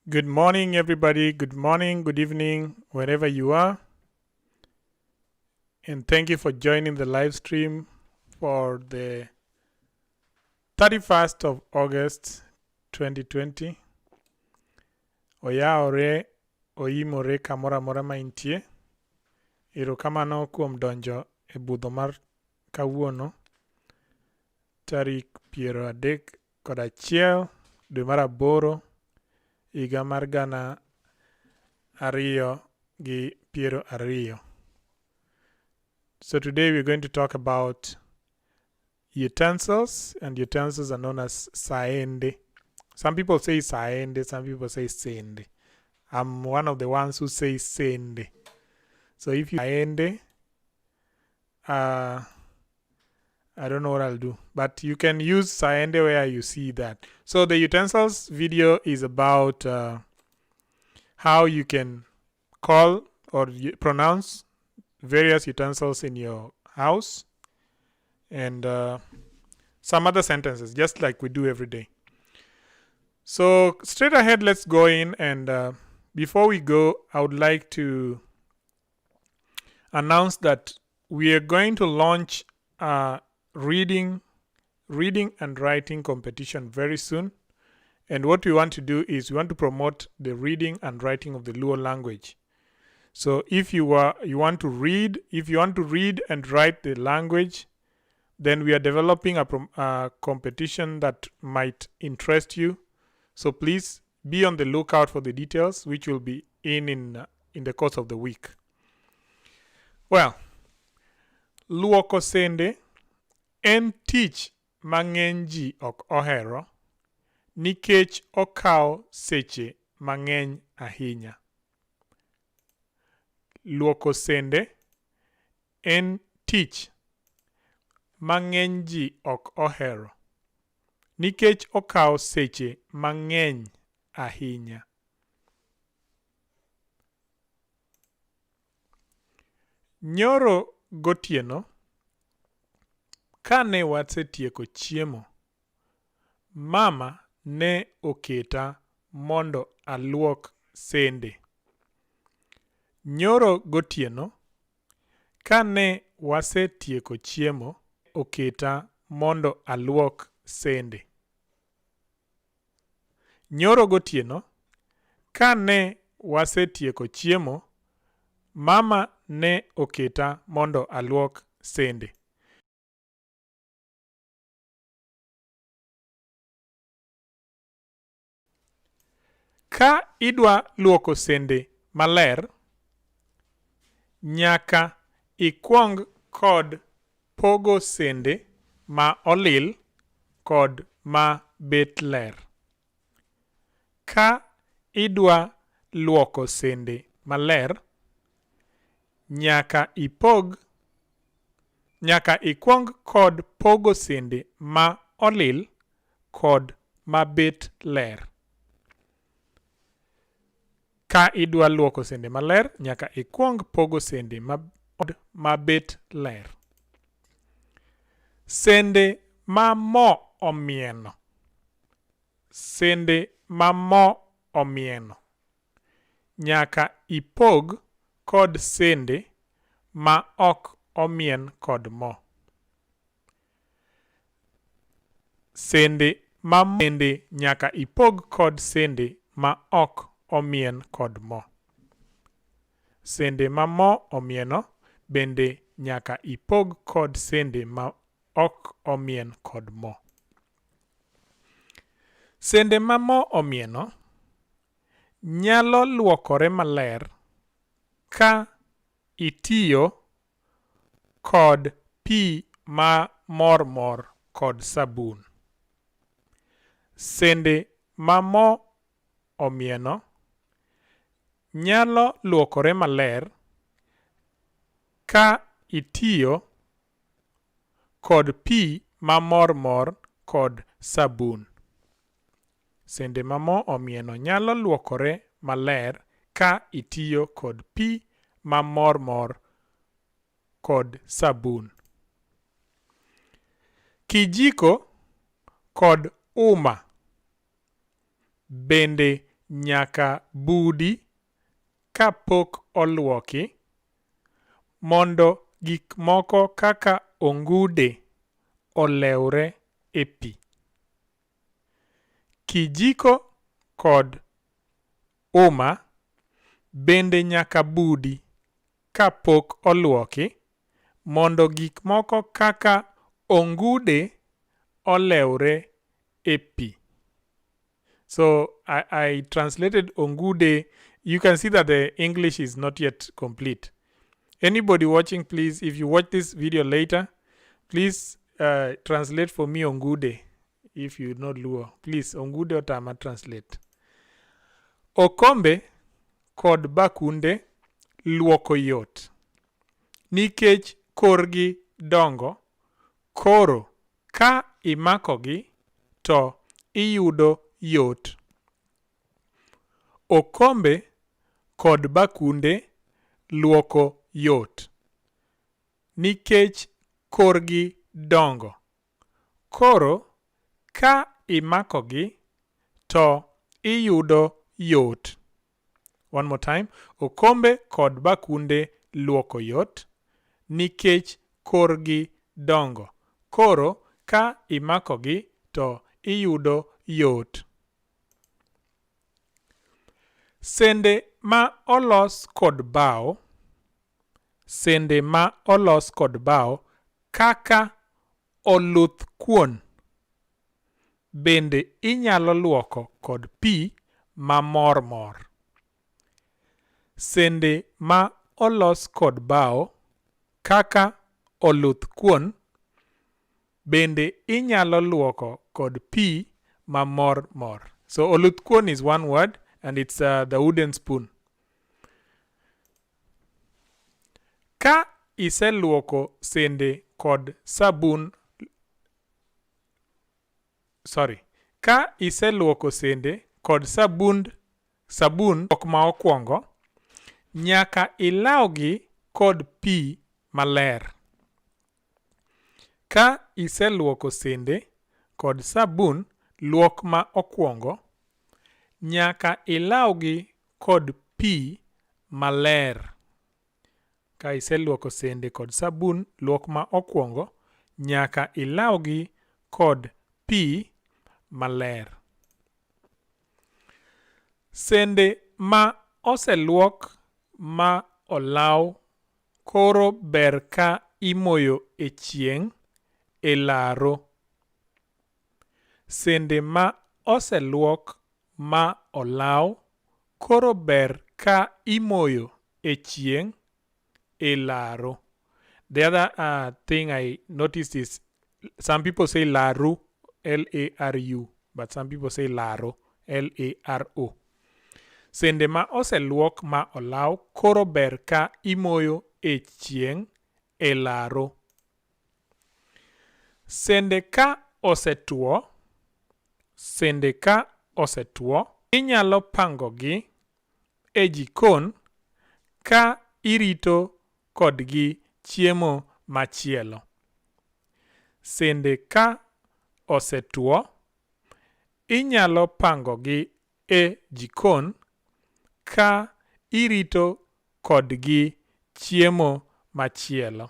Good morning, everybody. Good morning, good evening, wherever you are. And thank you for joining the live stream for the 31st of August 2020. Oyawore, oimore kamoro amora ma intie. Erokamano kuom donjo e budho mar kawuono tarik piero adek kod achiel dwe mar aboro higa mar gana ariyo gi piero ariyo. So today we're going to talk about utensils, and utensils are known as saende. Some people say saende, some people say sende. I'm one of the ones who say sende. So if you saende, I don't know what I'll do, but you can use saende where you see that. So the utensils video is about how you can call or pronounce various utensils in your house and some other sentences, just like we do every day. So straight ahead, let's go in. And before we go, I would like to announce that we are going to launch a reading and writing competition very soon. And what we want to do is we want to promote the reading and writing of the Luo language. So if you want to read, if you want to read and write the language, then we are developing a competition that might interest you. So please be on the lookout for the details, which will be in the course of the week. Well, luoko sende en tich ma ng'eny ji ok ohero nikech okawo seche mang'eny ahinya. Luoko sende en tich ma ng'eny ji ok ohero nikech okawo seche mang'eny ahinya. Nyoro gotieno, kane wasetieko chiemo, mama ne oketa mondo aluok sende. Nyoro gotieno, kane wasetieko chiemo, oketa mondo aluok sende. Nyoro gotieno, kane wasetieko chiemo, mama ne oketa mondo aluok sende. Ka idwa luoko sende maler, nyaka ikuong kod pogo sende ma olil kod ma bet ler. Ka idwa luoko sende maler, nyaka ikuong kod pogo sende ma olil kod ma bet ler. Ka idwa luoko sende maler, nyaka ikuong pogo sende ma bet ler. Sende ma mo omieno. Sende ma mo omieno. Nyaka ipog kod sende ma ok omien kod mo. Sende ma bende nyaka ipog kod sende ma ok omien kod mo. Sende ma mo omieno bende nyaka ipog kod sende ma ok omien kod mo. Sende ma mo omieno nyalo luokore maler ka itiyo kod pi ma mor mor kod sabun. Sende ma mo omieno nyalo luokore maler ka itiyo kod pi ma mor mor kod sabun. Sende ma mo omieno nyalo luokore maler ka itiyo kod pi ma mor mor kod sabun. Kijiko kod uma bende nyaka budi kapok oluoki mondo gik moko kaka ongude olewre e pi. Kijiko kod uma bende nyaka budi kapok oluoki mondo gik moko kaka ongude olewre e pi. So I translated ongude. You can see that the English is not yet complete. Anybody watching, please, if you watch this video later, please translate for me ongude. If you know Luo, please, ongude otama translate. Okombe kod bakunde luoko yot nikech korgi dongo, koro ka imakogi to iyudo yot. Okombe kod bakunde luoko yot nikech korgi dongo, koro ka imakogi to iyudo yot. One more time. Okombe kod bakunde luoko yot nikech korgi dongo, koro ka imakogi to iyudo yot. Sende ma olos kod bao, sende ma olos kod bao kaka oluth kuon bende inyalo luoko kod pi mamor mor. Sende ma olos kod bao kaka oluth kuon bende inyalo luoko kod pi mamor mor. So oluth kuon is one word and it's the wooden spoon. Ka iseluoko sende kod sabun, sorry, ka iseluoko sende kod sabun ok ma okwongo, nyaka ilawgi kod pi maler. Ka iseluoko sende kod sabun luok ma okwongo, nyaka ilawgi kod pi maler. Ka iseluoko sende kod sabun luok ma okwongo, nyaka ilawgi kod pi maler. Sende ma oseluok ma olaw koro ber ka imoyo e chieng' e laro. Sende ma oseluok ma olaw koro ber ka imoyo e chieng' e laro. The other thing I noticed is some people say laru, L-A-R-U, but some people say laro, L-A-R-O. Sende ma oseluok ma olaw koro ber ka imoyo e chieng' e laro. Sende ka osetuo, sende ka osetuo, inyalo pangogi e jikon ka irito kodgi chiemo machielo. Sende ka osetuo, inyalo pangogi e jikon ka irito kodgi chiemo machielo.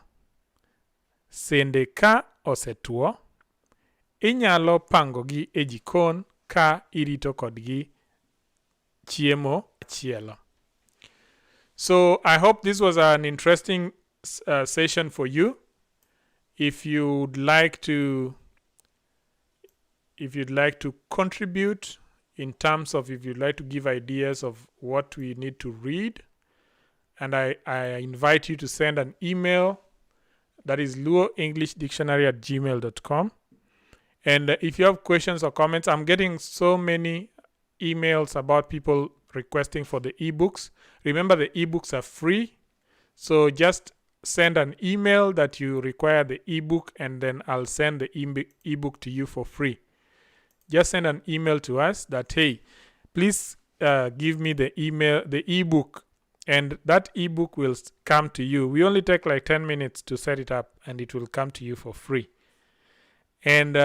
Sende ka osetuo, inyalo pangogi e jikon ka irito kodgi chiemo machielo. So I hope this was an interesting session for you. If you'd like to contribute in terms of if you'd like to give ideas of what we need to read, and I invite you to send an email, that is luoenglishdictionary@gmail.com. And if you have questions or comments, I'm getting so many emails about people requesting for the ebooks. Remember, the ebooks are free. So just send an email that you require the ebook, and then I'll send the ebook to you for free. Just send an email to us that, hey, please give me the email, the ebook, and that ebook will come to you. We only take like 10 minutes to set it up, and it will come to you for free. And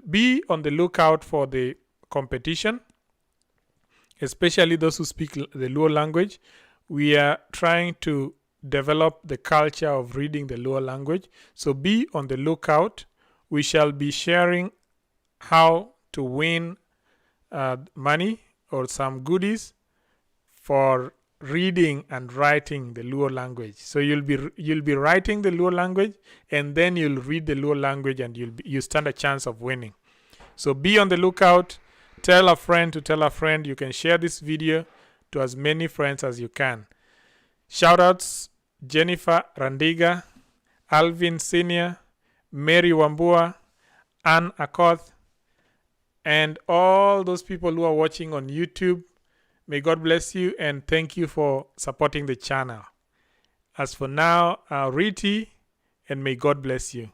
be on the lookout for the competition. Especially those who speak the Luo language. We are trying to develop the culture of reading the Luo language. So be on the lookout. We shall be sharing how to win money or some goodies for reading and writing the Luo language. So you'll be writing the Luo language and then you'll read the Luo language and you stand a chance of winning. So be on the lookout. Tell a friend to tell a friend. You can share this video to as many friends as you can. Shout outs: Jennifer Randiga, Alvin Senior, Mary Wambua, Ann Akoth, and all those people who are watching on YouTube. May God bless you and thank you for supporting the channel. As for now, Riti, and may God bless you.